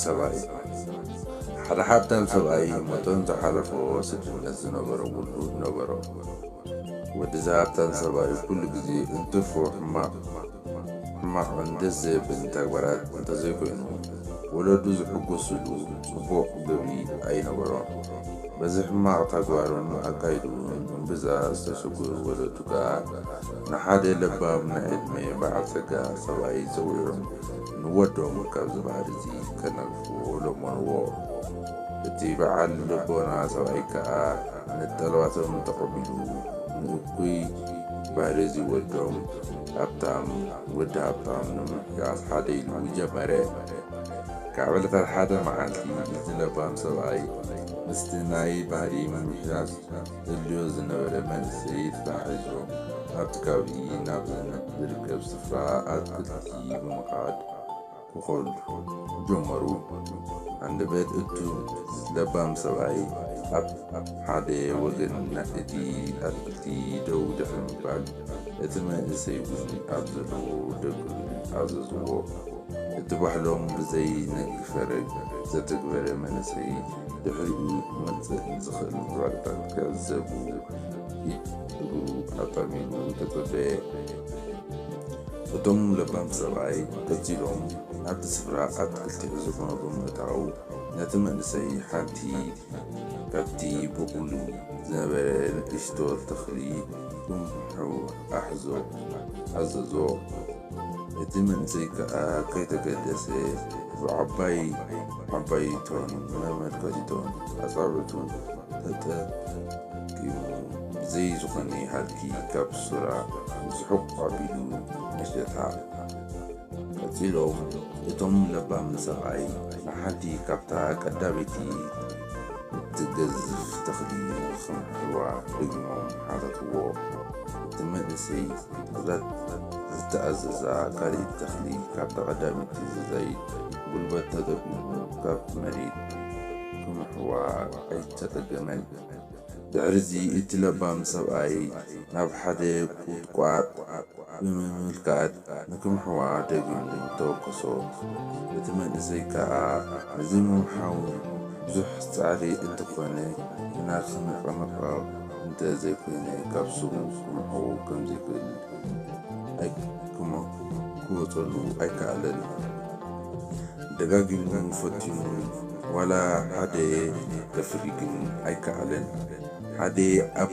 ሰብኣይ። ሓደ ሃብታም ሰብኣይ ሞቶም ዝሓለፎ ስድነት ዝነበሮ ውሉድ ነበሮ። ወድዚ ሃብታም ሰብኣይ ኩሉ ግዜ እንትርፎ ሕማቕ ሕማቕ ደስ ዘብል ተግባራት እንተዘይኮይኑ፣ ወለዱ ዝሕጎስሉ ጽቡቕ ግብሪ ኣይነበሮን። በዚ ሕማቕ ተግባሩን ኣካይድኡን እምብዛ ዝተሸገሩ ወለዱ ከኣ ንሓደ ለባም ናይ ዕድመ በዓል ጸጋ ሰብኣይ ጸዊዖም ንወዶም ካብዚ ባህሪ እዚ ከነልፍዎ ለመንዎ። እቲ በዓል ልቦና ሰብኣይ ከኣ ነቲ ጠለባቶም ተቐቢሉ ንእኩይ ባህሪ እዚ ወዶም ሃብታም ወዲ ሃብታም ንምሕጋዝ ሓደ ኢሉ ጀመረ። ካብ ዕለታት ሓደ መዓልቲ እቲ ለባም ሰብኣይ ምስቲ ናይ ባህሪ ምምሕያሽ ዘድልዮ ዝነበረ መንእሰይ ተታሒዞም ኣብቲ ከባቢ ናብ ዝርከብ ስፍራ ኣትክልቲ ብምኻድ ክኸዱ ጀመሩ። ኣንደበት እቱ ለባም ሰብኣይ ኣብ ሓደ ወገን እቲ ኣትክልቲ ደው ድሕሪ ምባል እቲ መንእሰይ እውን ኣብ ዘለዎ ደገ ኣዘዝዎ። እቲ ባህሎም ብዘይ ነግፈረግ ዘተግበረ መንእሰይ ድሕሪኡ ክመጽእ ንዝኽእል ምዕባለታት ክዕዘቡ ኢድ እግሩ ኣጣሚሩ ተጸበየ። እቶም ለባም ሰብኣይ ቀጺሎም ናብቲ ስፍራ ኣትክልቲ ሒዞሞ ብምእታው ነቲ መንእሰይ ሓንቲ ካብቲ በቑሉ ዝነበረ ንእሽቶ ተኽሊ ክምሕው ኣሕዞ ኣዘዞ። እቲ መንእሰይ ከኣ ከይተገደሰ ብዓባይ ዓባይቶን መመልከቲቶን ኣጻብዕቱ ተጠቂሙ ብዘይ ዝኾነ ሃልኪ ካብ ሱራ ዝሑቕ ኣቢሉ መሸታ። ቀጺሎም እቶም ለባም ሰብኣይ ንሓንቲ ካብታ ቀዳመይቲ እትገዝፍ ተኽሊ ንኽምሕዋ ደጊሞም ሓተትዎ። እቲ መንእሰይ እዛ ዝተኣዘዛ ካልኣይቲ ተኽሊ ካብታ ቀዳመይቲ ዝዛይድ ጉልበት ተጠቂሙ ካብ መሬት ክምሕዋ ኣይተጸገመን። ድሕሪዚ እቲ ለባም ሰብኣይ ናብ ሓደ ቁጥቋጥ ብምምልካት ንክምሕዋ ደጊሙ ተወከሶ። እቲ መንእሰይ ከኣ ነዚ ምምሓው ብዙሕ ጻዕሪ እንተኾነ፣ ግና ክነቐንቐ እንተ ዘይኮይነ ካብ ስሩ ክምሕዎ ከም ዘይክእል ኣይ-፣ ክሞ-፣ ክወጸሉ ኣይከኣለን። ደጋጊሙ ፈቲኑ፣ ዋላ ሓደ ከፍሪ ግን ኣይከኣለን። ሓደ ኣብ፣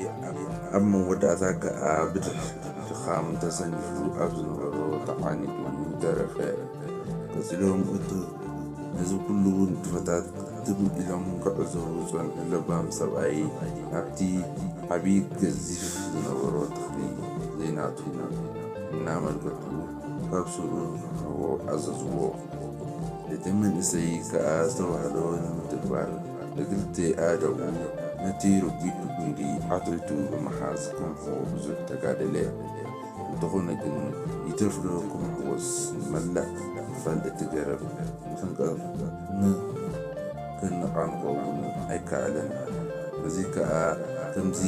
ኣብ መወዳእታ ከኣ ብድሕ ድኻም ተሰኒፉ ኣብ ዝነበሮ ተዓኒዱ ተረፈ። ቀጺሎም እቱ ነዚ ኩሉ ንጥፈታት ትም ኢሎም ክዕዘቡ ዝጸንሑ ለባም ሰብኣይ፣ ናብቲ ዓቢ ገዚፍ ዝነበሮ ተኽሊ ዘይናቱ እናመልከቱ ካብ ስሩ ንክምሕዎ ኣዘዝዎ። እቲ መንእሰይ ከኣ ዝተባህሎ ንምትግባር ብክልተ ኣእዳዉ ነቲ ረጒድ ጉንዲ ዓትዒቱ ብምሓዝ ክምሕዎ ብዙሕ ተጋደለ። እንተኾነ ግን፣ ይትረፍ ዶ ክምሕዎስ፣ ንመላእ ክፋል እቲ ገረብ ንኽንቀ-፣ ን-፣ ከነቓንቖ እውን ኣይከኣለን። በዚ ከኣ ከምዚ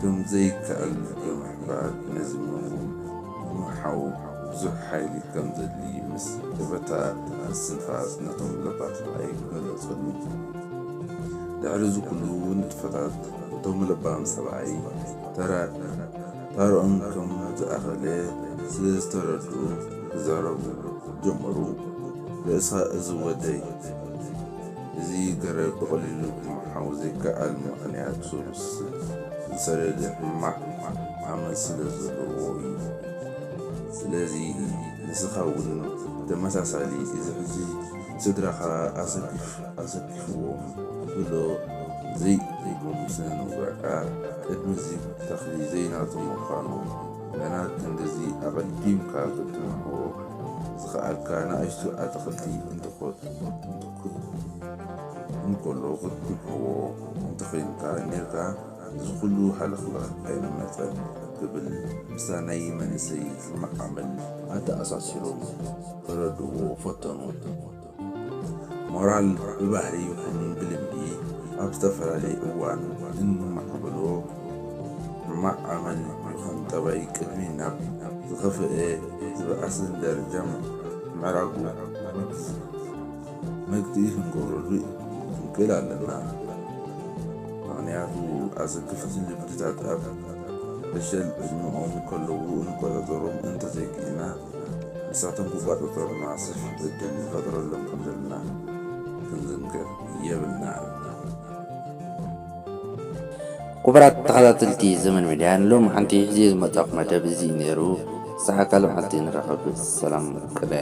ከም ዘይከኣል ብምሕባር፣ ነዚ ምምሓው ብዙሕ ሓይሊ ከም ዘድሊ ምስ ተበታ፣ እስትንፋስ ነቶም ለባም ሰብኣይ ገለጸሉ። ድሕሪ እዚ ኩሉ ንጥፈታት፣ እቶም ለባም ሰብኣይ ተራ-፣ ታርኦም ከም ዝኣኸለ ስለ ዝተረድኡ ክዛረቡ ጀመሩ። ርእሳ፣ እዚ ወደይ፣ እዚ ገረብ ብቐሊሉ ክምሓው ዘይከኣል ምኽንያት፣ ሱር ዝሰደደ ሕማቕ ኣመል ስለ ዘለዎ እዩ። ስለዚ ንስኻ እውን ተመሳሳሊ፣ እዚ ሕጂ ንስድራኻ ኣሰኪፍ-፣ ኣሰኪፍዎም ዘሎ ዘይብሎም ስነ ምግባርካ፣ ቅድሚ እዚ ተኽሊ ዘይናቱ ምዃኑ፣ ገና ክንድዚ ኣቐዲምካ ክትምሕዎ ዝኸኣልካ ንኣሽቱ ኣትኽልቲ እንተኾ-፣ እንተኾ-፣ እንከሎ ክትምሕዎ እንተኾይንካ ኔርካ፣ እዚ ኩሉ ሃለኽለኽ ኣይምመጸን ክብል ምስታ ናይ መንእሰይ ሕማቕ ኣመል ኣተኣሳሲሮም ከረድእዎ ፈተኑ። ሞራል ብባህሪ ይኹን ብልምዲ ኣብ ዝተፈላለየ እዋን እንማዕብሎ ሕማቕ ኣመል ይኹን ጠባይ ቅድሚ ናብ ዝኸፍአ ዝበኣሰን ደረጃ ምዕራጉ መግትኢ ክንገብረሉ ክንክእል ኣለና። ምኽንያቱ ኣዘክፍትን ልብድታት ኣብ ዕሸል ዕድመኦም ከለዉ እንቆጻጸሮም እንተዘይክእልና ንሳቶም ክቆጻጸሩና ሰፊሕ ዕድል ንፈጥረሎም ከም ዘለና ክንዝንግዕ የብልናን። ክቡራት ተኸታተልቲ ዘመን ሚድያ ንሎም ሓንቲ ሒዜ ዝመጻኹ መደብ እዚ ነይሩ። ሳዓ ካልእ መዓልቲ ንራኸብ። ሰላም ቅነ።